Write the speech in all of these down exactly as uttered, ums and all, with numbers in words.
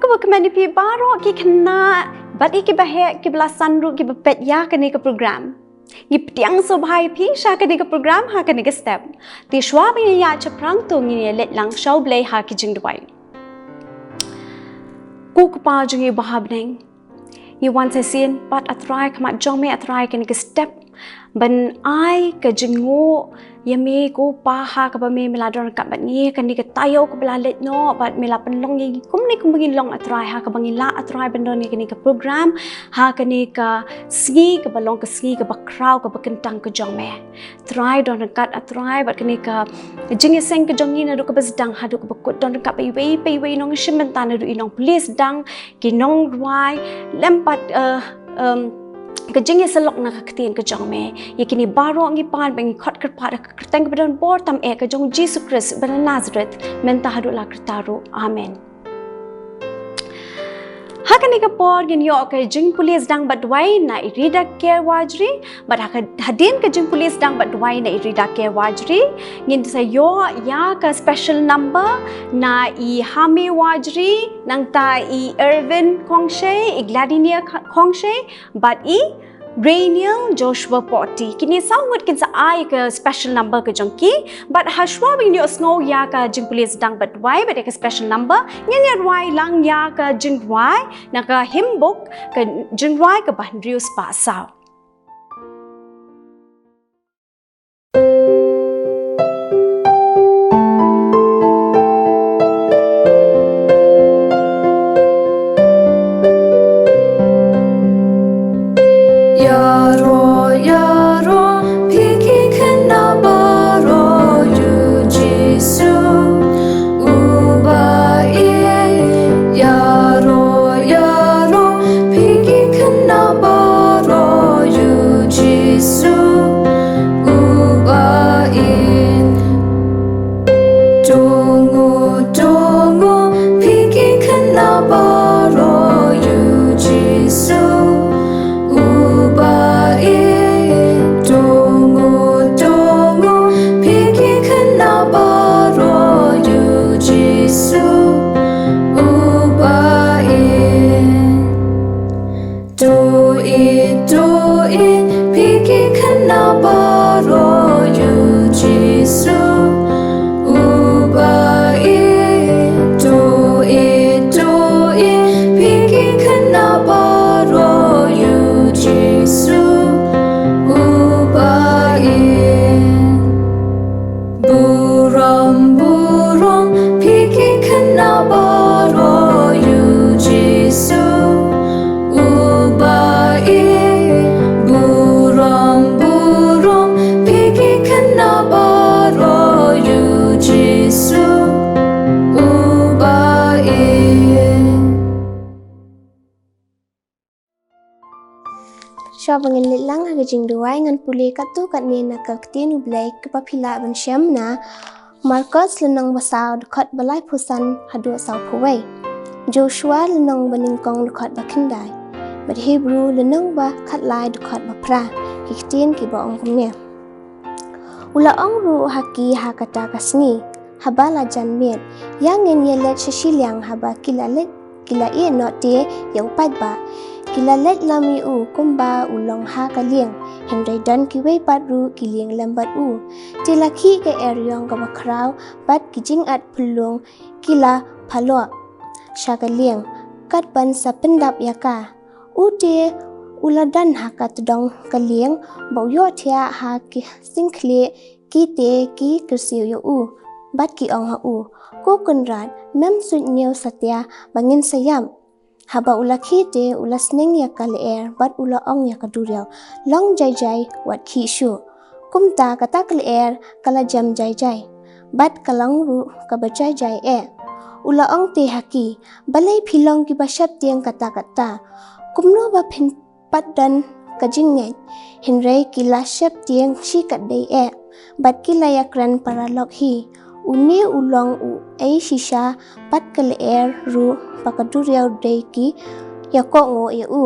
Kumne phi baroh ki khynnah bad ïa ki baheh ki ba la san ruh ki ba peit ïa kane ka program. Ngi pdiang sngewbha ïa phi sha kane ka program ha kane ka step. Te shuwa ba ngin ïa shaphrang to ngin ïa leit lang sha U Blei ha ki jingduwai. Ko Kpa jong ngi ba ha bneng, ngi wan sa shisien pat A Trai ha khmat jong me A Trai kane ka step ban ai ka jingnguh ïa me ko Pa ha kaba me me la don ryngkat bad ngi kane ka taïew kaba la leit noh bad me la pynlong ïa ngi kumne kumba ngin long A Trai ha kaba ngi lah A Trai ban don ïa kane ka program ha kane ka sngi kaba long ka sngi kaba khraw kaba kyntang ka jong me. Trai don ryngkat A Trai bad kane ka jingïaseng ka jong ngi naduh kaba sdang haduh kaba kut don ryngkat bad iwei pa iwei nongshim bynta naduh i nongpule sdang ki nongrwai lem pat eh, em, ka jingïasyllok na ka ktien ka jong me. Ïa kine baroh ngi pan ba ngi khot kyrpad ha ka kyrteng kaba don bor tam eh ka jong U Jisu Khrist ba na Nazareth mynta haduh la kata ruh. Amen. Ha kane ka por ngin ïoh ka jingpule sdang bad duwai na i Rida Care Wajri bad ha ka hadien ka jingpule sdang bad duwai na i Rida Care Wajri ngin sa ïoh ïa ka special number na i Hami Wajri, nangta i Erwin Khongshei, i Gladinia Khongshei bad i Rainiel Joshua Poti. Kine saw ngut kin sa ai ka special number ka jong ki bad ha shuwa ba ngin ïoh sngew ïa ka jingpule sdang bad duwai bad ïa ka special number ngin ïa rwai lang ïa ka jingrwai na ka hymn book ka jingrwai kaba hynriew spah saw. Ïaroh, ïaroh, phi ki khynnah baroh ïa u Jisu uba ïeit. Ïaroh, ïaroh, phi ki khynnah baroh ïa u Jisu uba ïeit. To nguh, to nguh, phi ki khynnah baroh ïa u Jisu uba ïeit. To nguh, to nguh, phi ki khynnah baroh ïa u Jisu uba ïeit. To ïeit, to ïeit, phi ki khynnah baroh ïa u Jisu uba ïeit. To ïeit, to ïeit, phi ki khynnah baroh ïa u Jisu uba ïeit. Burom, burom, phi ki khynnah baroh ïa u Jisu uba ïeit. Burom, burom, phi ki khynnah baroh ïa u Jisu uba ïeit. Shuwa ba ngin leit lang ha ka jingduwai ngan pule katto katne na ka ktien U Blei kaba phi lah ban shem na Markos lynnong ba saw dkhot ba laiphew san haduh sawphew wei. Joshua lynnong ba nyngkong dkhot ba khyndai. Bad Hebru lynnong ba khatlai dkhot ba phra. Ki ktien kiba ong kumne. U la ong ruh ha ki ha kata ka sngi, haba la jan miet, ïa ngin ïa leit sha shiliang haba ki la leit, ki la ïeh noh te ïa u paidbah. Ki la leit lam ïa u kumba u long ha ka lieng, hynrei don kiwei pat ruh ki lieng lem bad u. Te la khih ka eriong kaba khraw bad ki jingat phyllung ki la paloh sha ka lieng, kat ban sa pyndap ïa ka. U te u la don ha ka tdong ka lieng, ba u ïohthiah ha ki syngkhlieh, ki te ki kyrsiew ïa u, bad ki ong ha u, Ko Kynrad, mem suidñiew satia ba ngin sa ïap. Haba u la khie te u la sneng ïa ka lyer, bad u la ong ïa ka duriaw, Long jai jai, wat khih shuh. Kumta kata ka lyer ka la jem jai jai, bad ka long ruh kaba jai jai eh. U la ong te ha ki, Balei phi long kiba sheptieng katta katta? Kumno ba phin pat don ka jingngeit? Hynrei ki la sheptieng shikatdei eh, bad ki la ïakren paralok hi, Une u long uei shisha, bad ka lyer ruh bad ka duriaw dei ki ïakohnguh ïa u.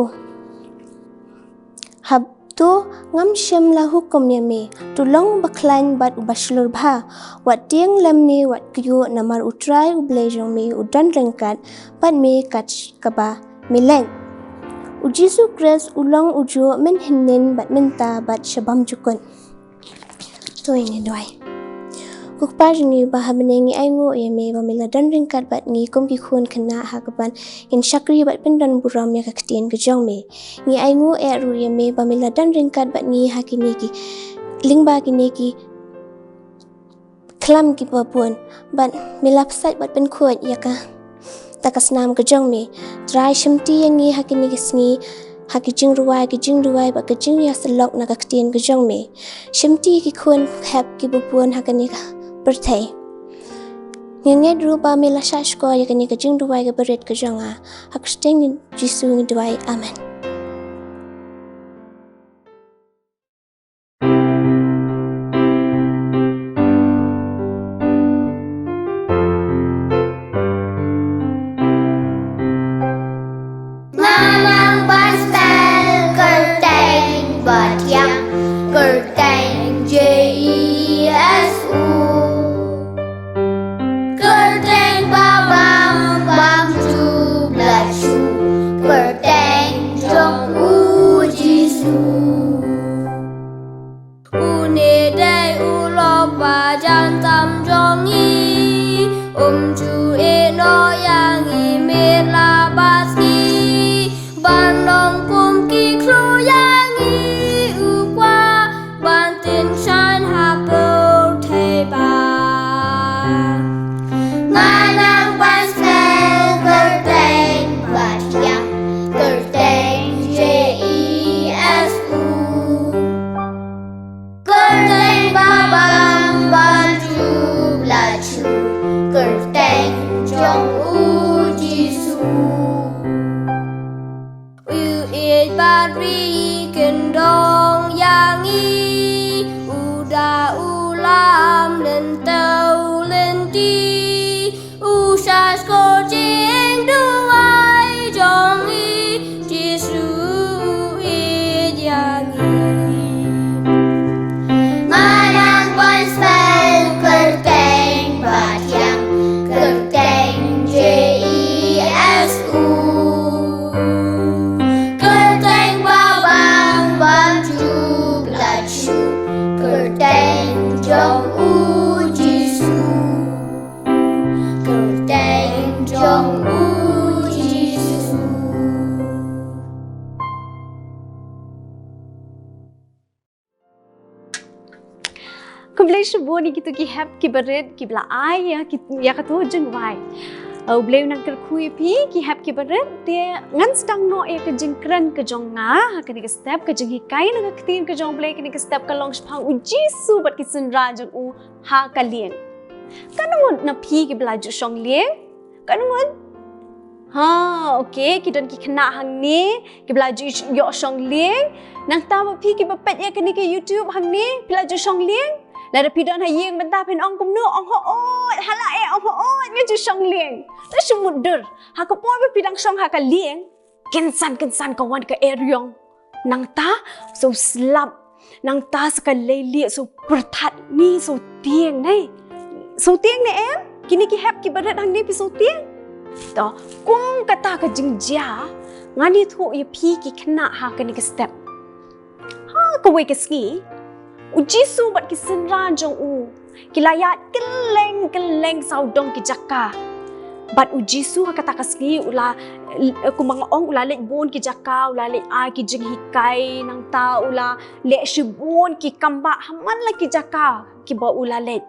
Hab-, To, ngam shym la hukum ïa me, to long bakhlaiñ bad uba shlur bha. Wat tieng lymne wat kyiuh, namar U Trai U Blei jong me u don ryngkat bad me kat kaba me leit. U Jisu Khrist u long ujuh mynhynnin bad mynta bad sha bymjukut. To, ngin duwai. Ko Kpa jong ngi ba ha bneng, ngi ainguh ïa me ba me la don ryngkat bad ngi kum ki khun khynnah ha kaban ngin shakri bad pyndon burom ïa ka ktien ka jong me. Ngi ainguh eh ruh ïa me ba me la don ryngkat bad ngi ha kine ki, lyngba kine ki khlam kiba bun, bad me la pynsaid bad pynkhuid ïa kata ka snam ka jong me. Trai, shimti ïa ngi ha kine ki sngi ha ki jingrwai, ki jingduwai bad ki jingïasyllok na ka ktien ka jong me. Shimti ki khun hep kiba bun ha kane ka pyrthei. Ngi ngeit ruh ba me la shahshkor ïa kane ka jingduwai kaba rit ka jong nga. Ha ka kyrteng U Jisu ngi duwai. Amen. Nga nang ban spell kyrteng ba thiang, kyrteng J E S U. Kyrteng ba bang bang jublat shuh, kyrteng jong U Jisu. Une dei u lok ba jan tam jong ngi, um ju ïehnoh ïa ngi mynta bad sngi, ban long kum ki khlur ïa ngi, U Kpa, ban tyngshaiñ ha pyrthei ba. Nga nang ban spell kyrteng ba thiang, kyrteng J E S U. Kyrteng ba bang ban jublat shuh, kyrteng jong U Jisu. U ïeit bad ri kyndong ïa ngi, u da u lam lynti lynti, u shahshkor jingduwai jong ngi, Jisu u ïeit ïa ngi. Nga nang ban spell kyrteng ba thiang, kyrteng J E S U. Kyrteng ba bang ban jublat shuh, kyrteng jong U Jisu. Kyrteng jong U Jisu. Khublei shibun ïa kito ki hep kiba rit kiba la ai ïa ki, ïa kato ka jingrwai. Uh, U Blei un nang kyrkhu ïa phi ki hep kiba rit. Te ngan sdang noh ïa ka jingkren ka jong nga ha kane ka step, ka jinghikai na ka ktien ka jong U Blei kane ka step ka long shaphang U Jisu bad ki synran jong u ha ka lieng. Katno ngut na phi kiba la ju shong lieng? Katno ngut? Ha, okay, ki don ki khynnah hangne kiba la ju ïoh shong lieng. Nangta ma phi kiba peit ïa kane ka YouTube hangne, phi la ju shong lieng? Lada phi don ha ïing mynta, phin ong kumno? Ong hooid, ha la eh, ong hooid nga ju shong lieng. To shu mutdur. Ha ka por ba phi dang shong ha ka lieng, kynsan kynsan ka wan ka eriong. Nangta sa slap, nangta sa ka leilieh, sa pyrthat, ni sa tieng, ne? Sa tieng ne em? Kine ki hep kiba rit hangne phi sa tieng? To, kum kata ka jingjia ngan ïathuh ïa phi ki khynnah ha kane ka step. Ha kawei ka sngi, U Jisu bad ki synran jong u ki la ïaid kylleng kylleng sawdong ki jaka. Bad U Jisu ha kata ka sngi u la, kumba nga ong, u la leit bun ki jaka, u la leit ai ki jinghikai, nangta u la leh shibun ki kambah ha man la ki jaka kiba u la leit.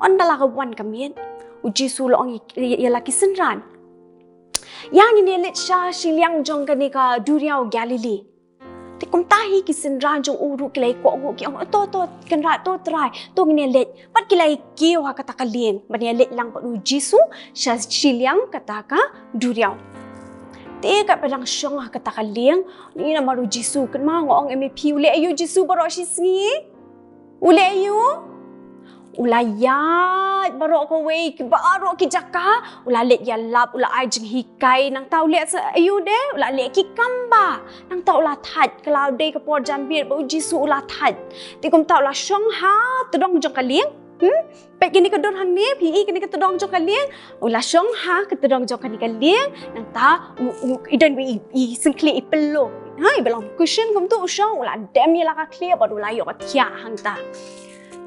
Ynda la ka wan ka miet, U Jisu u la ong ïa, ïa, ïa la ki synran, ïa ngin ïa leit sha shiliang jong kane ka duriaw Galili. Te kumta hi ki synran jong u ruh ki la ïakohnguh, ki ong, to, to, Kynrad, to, Trai, to ngin ïa leit. Bad ki la ïakiew ha kata ka lieng ban ïa leit lang bad U Jisu sha shiliang kata ka duriaw. Te katba dang shong ha kata ka lieng, ni namar U Jisu, kynmaw nga ong ïa me phi, u leh aïu U Jisu baroh shi sngi? U leh aïu? U la ïaid baroh kawei, ki baroh ki jaka, u la leit ïalap, u la ai jinghikai, nangta u leh sa ïa u de, u la leh ki kam ba, nangta u la thait, ka la dei ka por janmiet ba u Jisu u la thait. Te kumta u la shong ha tdong jong ka lieng. Hmm? Peit kane ka dur hangne, phi i kane ka tdong jong ka lieng, u la shong ha ka tdong jong kane ka lieng, nangta u, u, i don i, i syngkhlieh i pillow. Ha, i ba long cushion kumtu u shong, u la dem ïa la ka khlieh bad u la ïoh thiah hangta.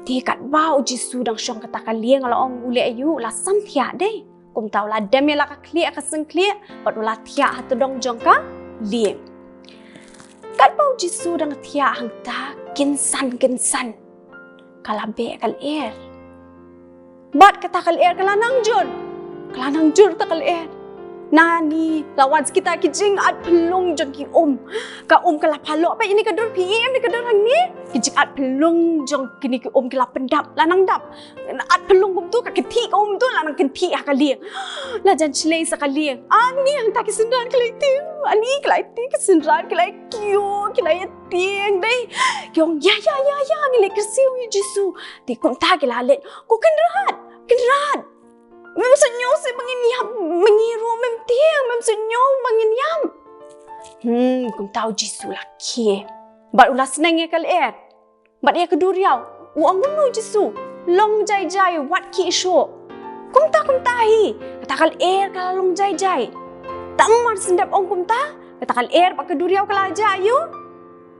Te katba u Jisu dang shong kata ka lieng, la ong u leh ïa u, u la sam thiah dei. Kumta u la dem ïa la ka khlieh ka syngkhlieh bad u la thiah ha tdong jong ka lieng. Katba u Jisu dang thiah hangta, kynsan kynsan ka la beh ka lyer. Bad kata ka lyer ka la nang jur. Ka la nang jur ta ka lyer. Nani la wan sa kita ki jingat phyllung jong ki um. Ka um ka la phalok, peit ïa kane ka dur, phi i ïa kane ka dur hangne. Ki jingat phyllung jong kine ki um ki la pyndap, la nang dap. At phyllung kumtu, ka kynthih ka um tu la nang kynthih ha ka lieng. La jan shlei sa ka lieng. Ani hangta ki synran ki la ïa tieng. Ani ki la ïa tieng, ki synran ki la ïa kiew, ki la ïa tieng dei. Ki ong, ïa, ïa, ïa, ïa, ngi leit kyrsiew ïa u Jisu. Te kumta ki la leit. Ko Kynrad, Kynrad. Mem sngew seh ba ngin ïap, ba ngi ruh mem tieng, mem sngew ba ngin ïap. Hmm, kumta u Jisu la khie. Bad u la sneng ïa ka lyer. Bad ïa ka duriaw, u ong kumno u Jisu, long jai jai, wat khih shuh. Kumta kumta hi, kata ka lyer ka la long jai jai. Tang mar shen dep ong kumta, kata ka lyer bad ka duriaw ka la jah ïa u,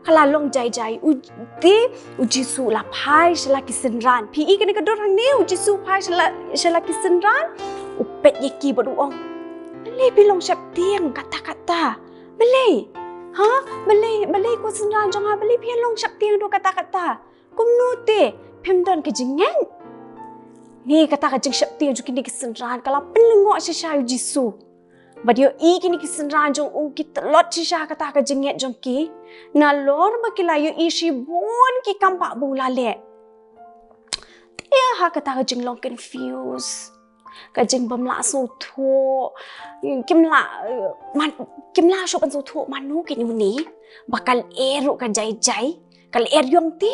ka la long jai jai. U, te u Jisu u la phai sha la ki synran. Phi i kane ka dur hangne, u Jisu u phai sha la, sha la ki synran. U peit ïa ki bad u ong, balei phi long sheptieng katta katta? Balei? Ha? Balei, balei ko synran jong nga, balei phi long sheptieng haduh katta katta? Kumno te phim don ka jingngeit? Ni kata ka jingsheptieng jong kine ki synran ka la pynlyngngoh shisha ïa u Jisu. Bad ïohi kine ki synran jong u ki tlot shisha kata ka jingngeit jong ki. Nalor ba ki la ïohi shibun ki kam ba u la leh. Te ha kata ka jinglong confuse, ka jingbym lah sngewthuh, kim lah, eh, man, kim lah shuh ban sngewthuh mano kane une, ba ka lyer ruh ka jai jai, ka lyer ïong te,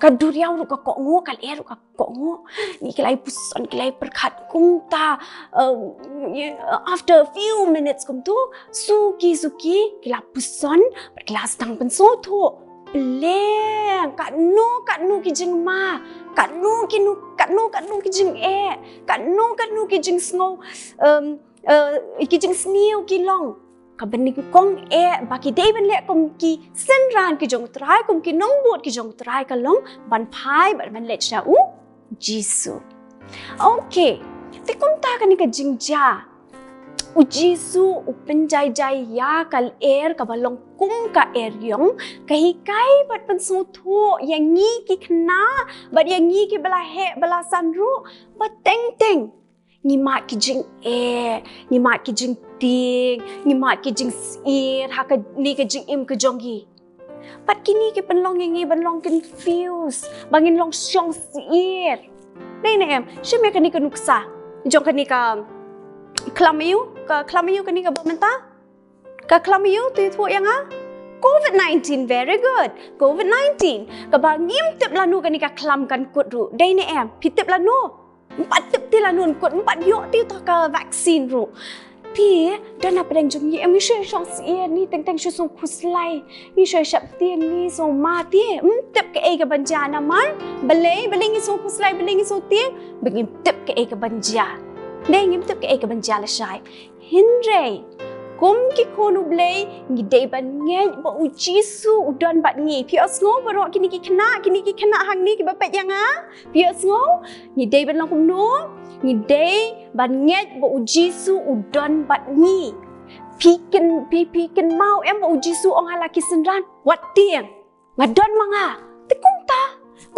ka duriaw ruh ka kohnguh, ka lyer ruh ka kohnguh. Ni ki la ïa puson, ki la ïa pyrkhat kumta, eh, after a few minutes kumtu, suki suki ki la puson bad ki la sdang pynsngewthuh. Pleng, katno katno ki jingma, katno kino, katno katno ki jingeh, katno katno ki jingsngew, em, eh, ki jingsniew ki long. Kaba nyngkong eh ba ki dei ban leh kum ki synran ki jong u Trai, kum ki nongbud ki jong u Trai ka long ban phai bad ban leit sha u Jisu. Okay, te kumta kane ka jingjia, u Jisu u pynjai jai ïa ka lyer kaba long kum ka lyer ïong, ka hikai bad pynsngewthuh ïa ngi ki khynnah bad ïa ngi kiba la heh ba la san ruh ba teng teng ngi mad ki jingeh, ngi mad ki jingtieng, ngi mad ki jingsyier ha kane ka jingim ka jong ngi. Bad kine ki pynlong ïa ngi ban long confuse, ba ngin long shong syier. Dei ne em, shim ïa kane ka nuksa jong kane ka khlam aïu, ka khlam aïu kane kaba mynta? Ka khlam aïu, to ïathuh ïa nga? Covid nineteen, very good. Covid nineteen. Kaba ngim tip lano kane ka khlam kan kut ruh. Dei ne em, phi tip lano? Ym pat tip te lano kan kut, ym pat ïoh te uta ka vaccine ruh. Te don na pdeng jong ngi, em, ngi shu shong syier, ngi teng teng shu sngew khuslai, ngi shu sheptieng, ngi sngewma te, ym tip kaei kaban jia namar balei, balei ngi sngew khuslai, balei ngi sngewtieng, ba ngim tip kaei kaban jia. Dei ngim tip kaei kaban jia lashai. Hynrei kum ki khun U Blei ngi dei ban ngeit ba u Jisu u don bad ngi. Phi ïohsngew baroh kine ki khynnah, kine ki khynnah hangne kiba peit ïa nga? Phi ïohsngew? Ngi dei ban long kumno? Ngi dei ban ngeit ba u Jisu u don bad ngi. Phi kyn, phi, phi kynmaw em ba u Jisu u ong ha la ki synran, wat tieng, nga don ma nga. Te kumta,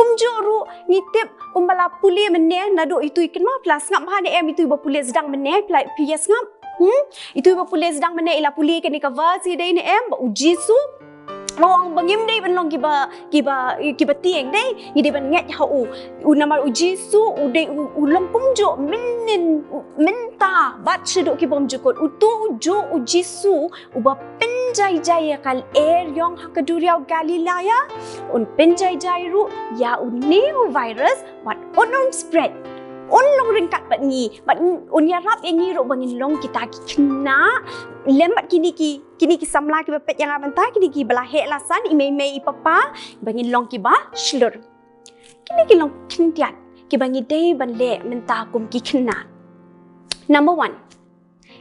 kumjuh ruh ngi tip kumba la pule mynne, naduh itu i kynmaw, phi la sngap bha ne em itu iba pule sdang mynne, phi la, phi ïa sngap? Hmm? Itu iba pule sdang mynne i la pule kane ka verse, dei ne em, ba u Jisu u ong ba ngim dei ban long kiba, kiba, kiba tieng, dei, ngi dei ban ngeit ha u. U namar u Jisu u dei u, u long kumjuh mynnin, mynta bad shaduh ki bymjukut. Utu u juh u Jisu uba pyn jai jai ïa ka lyer ïong ha ka duriaw Galilea, un pynjai jai ruh ïa une u virus, bad un ym spread, un long ryngkat bad ngi, bad un ïarap ïa ngi ruh ba ngin long kita ki khynnah lem bad kine ki, kine ki samla kiba peit ïa nga mynta, kine kiba la heh la san, i mei mei i papa, ba ngin long kiba shlur. Kine ki long khyndiat kiba ngi dei ban leh mynta kum ki khynnah. Number one,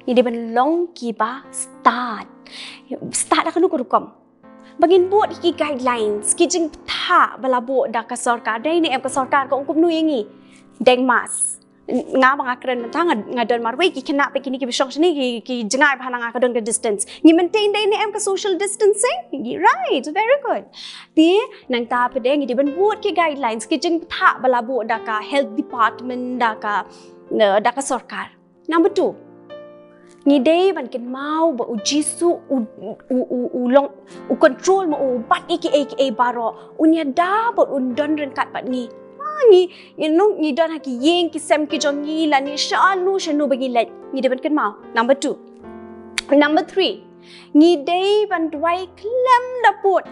ngi dei ban long kiba stad. Stad ha kano ka rukom? Ba ngin bud ki guidelines, ki jingpyntha ba la buh da ka sorkar. Dei ne em ka sorkar ka ong kumno ïa ngi? Deng mask. Nga ba nga kren mynta nga, nga don marwei, ki khynnah peit kine kiba shong shane ki, ki jngai ba hana nga ka don ka distance. Ngi maintain dei ne em ka social distancing? Right, very good. Te nangta pat de ngi dei ban bud ki guidelines, ki jingpyntha ba la buh da ka health department, da ka, da ka sorkar. Number two, ngi dei ban kynmaw ba u Jisu u, u, u, u long, u control ma u bat ïa kiei kiei baroh. Un ïada bad un don ryngkat bad ngi. Ah, ngi, you know, ngi don ha ki ïing ki sem ki jong ngi, lane shano shano ba ngi leit, ngi dei ban kynmaw. Number two. Number three, ngi dei ban duwai khlem da pud.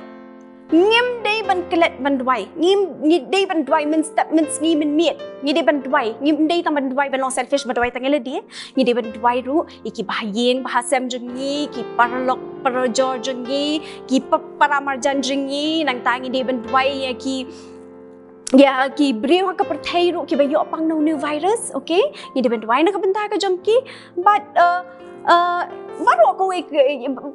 Ngim dei ban klet ban duwai. Ngim, ngi dei ban duwai mynstep mynsngi mynmiet. Ngi dei ban duwai. Ngim dei tang ban duwai ban long selfish, ban duwai tang ïa lade. Ngi dei ban duwai ruh ïa ki bahaïing bahasem jong ngi, ki paralok parajor jong ngi, ki pa-, paramarjan jong ngi, nangta ngi dei ban duwai ïa ki, ïa ki briew ha ka pyrthei ruh kiba ïoh pang na une u virus, okay? Ngi dei ban duwai na ka bynta ka jong ki, but, uh, uh, baroh kawei,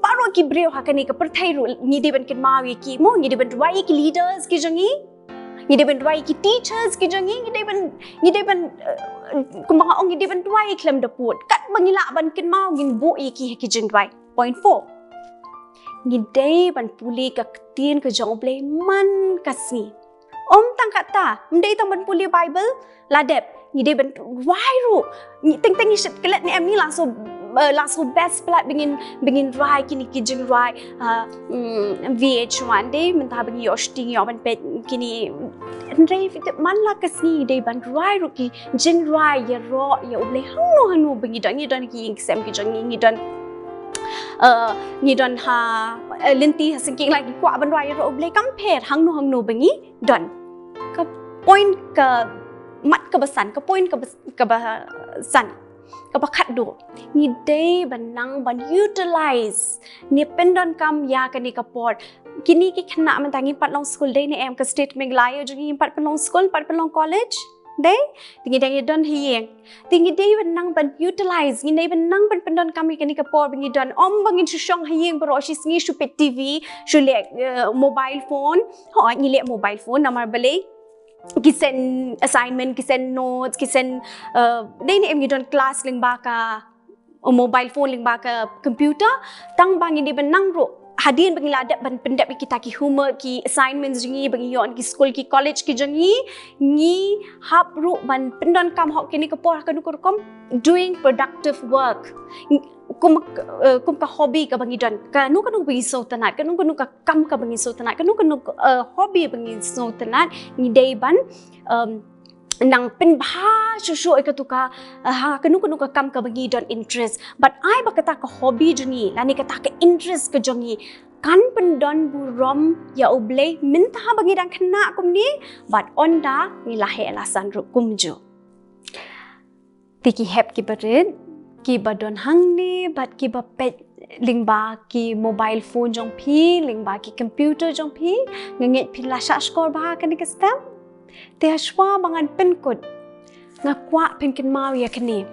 baroh ki briew ha kane ka pyrthei ruh ngi dei ban kynmaw ïa ki, mo, ngi dei ban duwai ïa ki leaders ki jong ngi, ngi dei ban duwai ïa ki teachers ki jong ngi, ngi dei ban, ngi dei ban, uh, kumba nga ong, ngi dei ban duwai khlem da pud. Katba ngi lah ban kynmaw ngin buh ïa ki ha ki jingduwai. Point four. Ngi dei ban pule ka ktien ka jong U Blei man ka sngi. Ym tang katta, ym dei tang ban pule Bible la dep, ngi dei ban duwai ruh. Ngi teng teng ngi shit klet ne em, ngi la so, eh, la so best palat ba ngin, ba ngin rwai kine ki jingrwai, ah, mm, V H one de, mynta ba ngi ïoh shooting, ïoh ban peit kine, hynrei phi tip man la ka sngi ngi dei ban rwai ruh ki jingrwai ïaroh ïa U Blei hangno hangno ba ngi don, ngi don ha ki ïing ki sem ki jong ngi, ngi don, eh, ngi don ha, eh, lynti ha syngkien, la ki kwah ban rwai ïaroh U Blei, kam pher hangno hangno ba ngi don. Ka point ka mat kaba san, ka point kaba, kaba san, kaba khatduh. Ngi dei ban nang ban utilize, ne pyndonkam ïa kane ka por. Kine ki khynnah mynta ngim pat long skul, dei ne em, ka state Meghalaya jong ngi ngim pat pynlong skul, pat pynlong college. Dei, te ngi dang ïa don ha ïing. Te ngi dei ban nang ban utilize, ngi dei ban nang ban pyndonkam ïa kane ka por ba ngi don. Ym ba ngin shu shong ha ïing baroh shi sngi, shu peit T V, shu leh, eh, mobile phone. Hooid, ngi leh mobile phone namar balei? Ki send assignment, ki send notes, ki send, eh, dei ne em, ngi don class lyngba ka mobile phone, lyngba ka computer, tang ba ngi dei ban nang ruh, hadien ba ngi la dep ban pyndep ïa kita ki homework, ki assignments jong ngi ba ngi ïoh na ki skul ki college ki jong ngi, ngi hap ruh ban pyndonkam hok kine ki por ha kano ka rukom, doing productive work. Kum, eh, kum ka hobby kaba ngi don, kano kano ba ngi sngewtynnat, kano kano ka kam kaba ngi sngewtynnat, kano kano, eh, hobby ba ngi sngewtynnat, ngi dei ban, em, nang pynbha shuh shuh ïa katu ka, eh, ha kano kano ka kam kaba ngi don interest. Bad ai ba kata ka hobby jong ngi lane kata ka interest ka jong ngi kan pyndon burom ïa U Blei mynta ba ngi dang khynnah kumne, bad ynda ngi la heh la san ruh kumjuh. Te ki hep kiba rit, kiba don hangne bad kiba peit lyngba ki mobile phone jong phi, lyngba ki computer jong phi, nga ngeit phi la shah shkor bha ha kane ka step. Te hashwa ba ngan pynkut, nga kwah phin kynmaw ïa kane,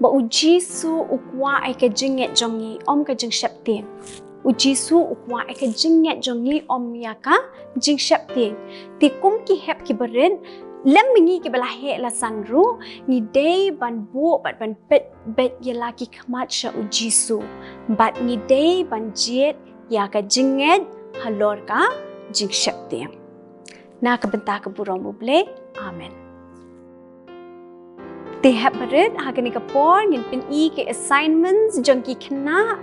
ba U Jisu u kwah ïa ka jingngeit jong ngi, ym ka jingsheptieng. U Jisu u kwah ïa ka jingngeit jong ngi, ym ïa ka jingsheptieng. Te kum ki hep kiba rit, lem ma ngi kiba la heh la san ruh, ngi dei ban buh bad ban peit beit ïa la ki khmat sha U Jisu. Bad ngi dei ban jied ïa ka jingngeit halor ka jingsheptieng. Na ka bynta ka burom U Blei. Amen. Te hep barit, ha kane ka por ngin pyni ki assignments jong ki khynnah,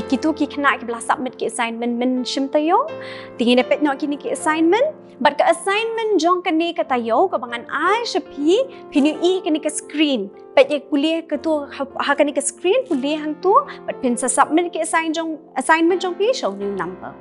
kito ki khynnah kiba la submit ki assignment mynshym taïew. Te ngin ïa peit noh kine ki assignment. Bad ka assignment jong kane ka taïew kaba ngan ai sha phi, phin ïohi ha kane ka screen. Peit ïa pule kato ha, ha kane ka screen, pule hangto, bad phin sa submit ki assign jong, assignment jong phi sha u new number.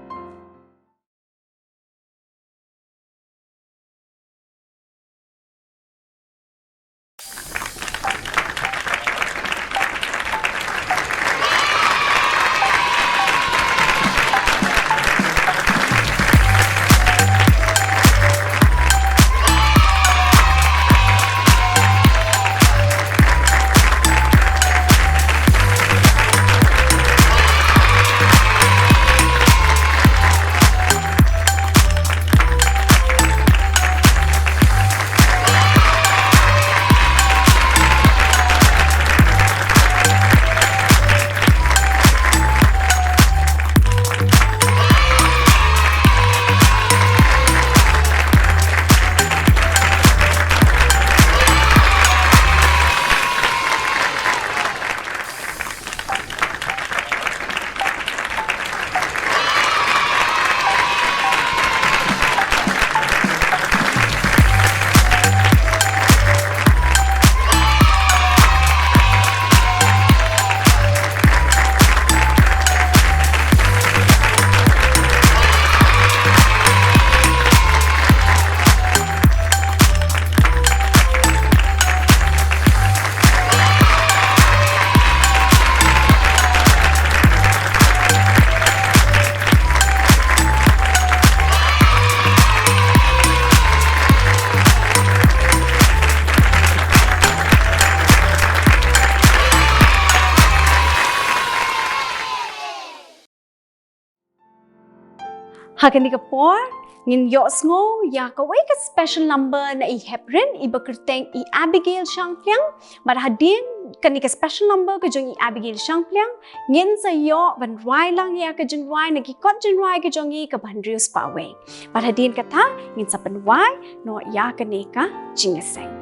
Ha kane ka por, ngin ïohsngew ïa kawei ka special number na i heprit iba kyrteng i Abigail Shangpliang. Bad hadien kane ka special number ka jong i Abigail Shangpliang, ngin sa ïoh ban rwai lang ïa ka jingrwai na ki kot jingrwai ka jong i kaba hynriew spah wei. Bad hadien kata, ngin sa pynwai noh ïa kane ka jingïaseng.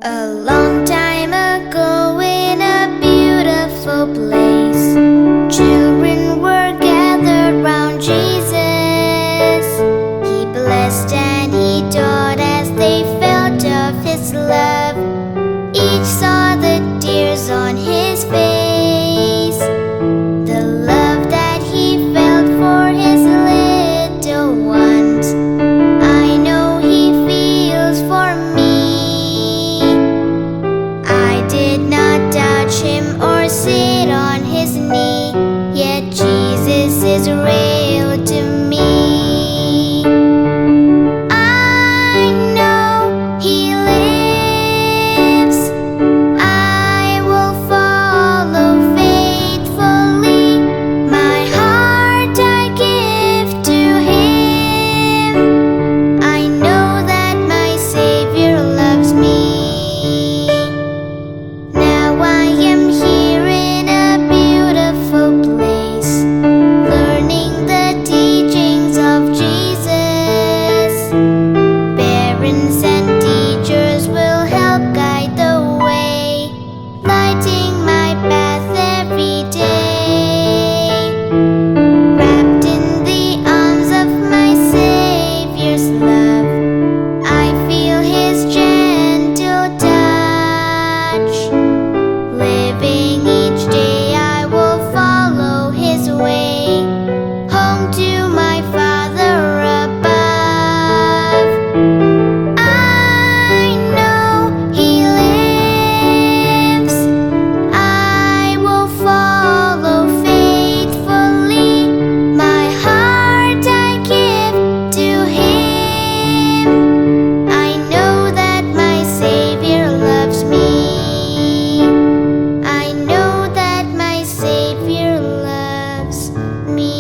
A long time ago, in a beautiful place, children were gathered round Jesus. He blessed and he taught as they felt of his love. Each saw the tears on his face, the love that he felt for his little ones. I know he feels for me. I did not touch him or sit on his knee, yet Jesus is real to me. I know he lives. I will follow faithfully. My heart I give to him. I know that my Savior loves me. Now I am here in a beautiful place, learning the teachings of Jesus. Parents and teachers will help guide the way, lighting my path every day. Wrapped in the arms of my Savior's love, I feel his gentle touch. Living each day, I will follow his way, home to my Father above. I know he lives. I will follow faithfully. My heart I give to him. I know that my Savior loves me. I know that my Savior loves me.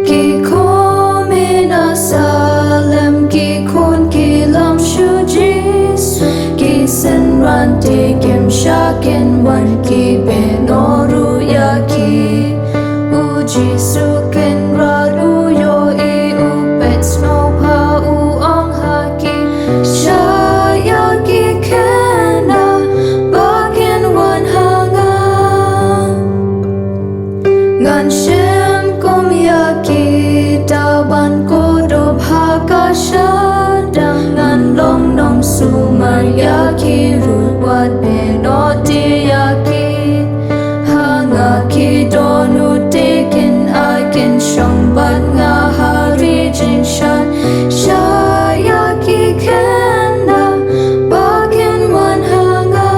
Ki khun ki lam, ki khun ki lam shu Jisu. Ki synran te kim shah kin wan, ki beh noh ruh Jisu kynrad u ïohi u peit sngewbha u ong ha ki, shah ïa ki khynnah ba kin wan ha nga. Ngan shim kum ïa kita ban kdup ha ka shadang, ngan long nongsumar ïa ki ruh wat pynoti ïa ki. Ha nga ki don u tikin ai kin shong bad nga ha ri jingshad. Shah ïa ki khynnah ba kin wan ha nga.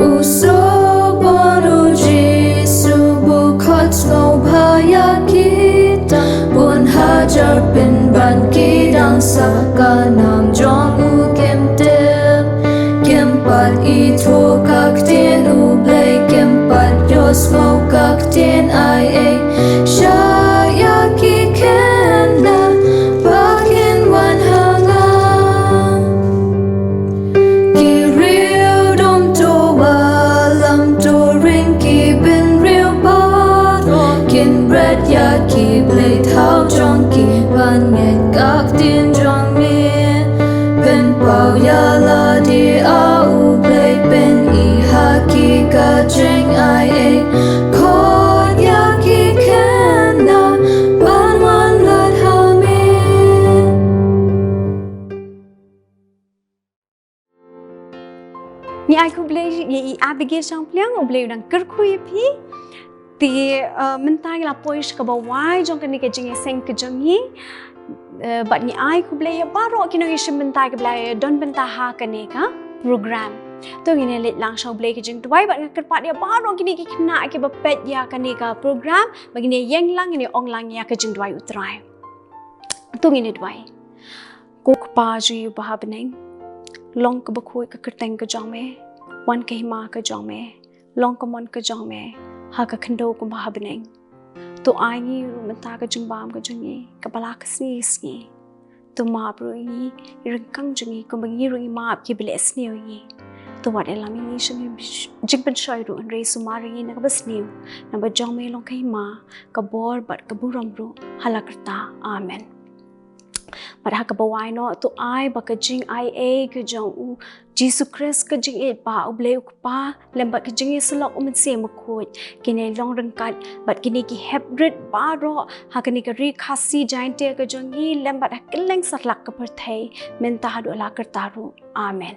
U Sohbon u Jisu, bun khot sngewbha ïa kita, bun hajar pynban ki dang sah ka nam jong u kim tip. Kim pat ithuh ka ktien U Blei, kim pat ïohsngew ka ktien ai ei. Shah ïa ki khynnah ba kin wan ha nga. Ki riew dum to wallam to ring, ki bynriew baroh kin bret ïa ki blei thaw jong ki ban ngeit ka ktien jong me. Pynpaw ïa lade, A U Blei, pyni ha ki ka jingai ei. Khot ïa ki khynnah ban wanlad ha me. Ngi ai khublei ïa i Abigail Shangpliang, U Blei u dang kyrkhu ïa phi. Te, uh, mynta ngi la poi sha kaba wai jong kane ka jingïaseng ka jong ngi. Uh, bad ngi ai khublei ïa baroh ki nongïashim bynta kiba la don bynta ha kane ka program. To ngin ïa leit lang sha U Blei ka jingduwai bad nga kyrpad ïa baroh kine ki khynnah kiba peit ïa kane ka program ba ngin ïa ïeng lang, ngin ïa ong lang ïa ka jingduwai U Trai. To ngin ïa duwai. Ko Kpa jong ngi uba ha bneng, long kaba khuid ka kyrteng ka jong me, wan ka hima ka jong me, long ka mon ka jong me ha ka khyndew kumba ha bneng. To ai ngi ruh mynta ka jingbam ka jong ngi kaba la ka sngi ka sngi. To map ruh ïa ngi, i ryngkang jong ngi kumba ngi ruh ngi map kiba leh sniew ïa ngi. To wat ïalam ïa ngi sha ka jingpynshoi ruh, hynrei sumar ïa ngi na kaba sniew, namar ba jong me long ka hima, ka bor bad ka burom ruh ha la karta. Amen. Bad ha kaba wai noh, to ai ba ka jingaiei ka jong U Jisu Khrist, ka jingïeit ba U Blei U Kpa lem bad ka jingïasyllok U Mynsiem Bakhuid, kin ïa long ryngkat bad kine ki heprit baroh ha kane ka ri Khasi Jaintia ka jong ngi lem bad ha kylleng satlak ka pyrthei mynta haduh la karta ruh. Amen.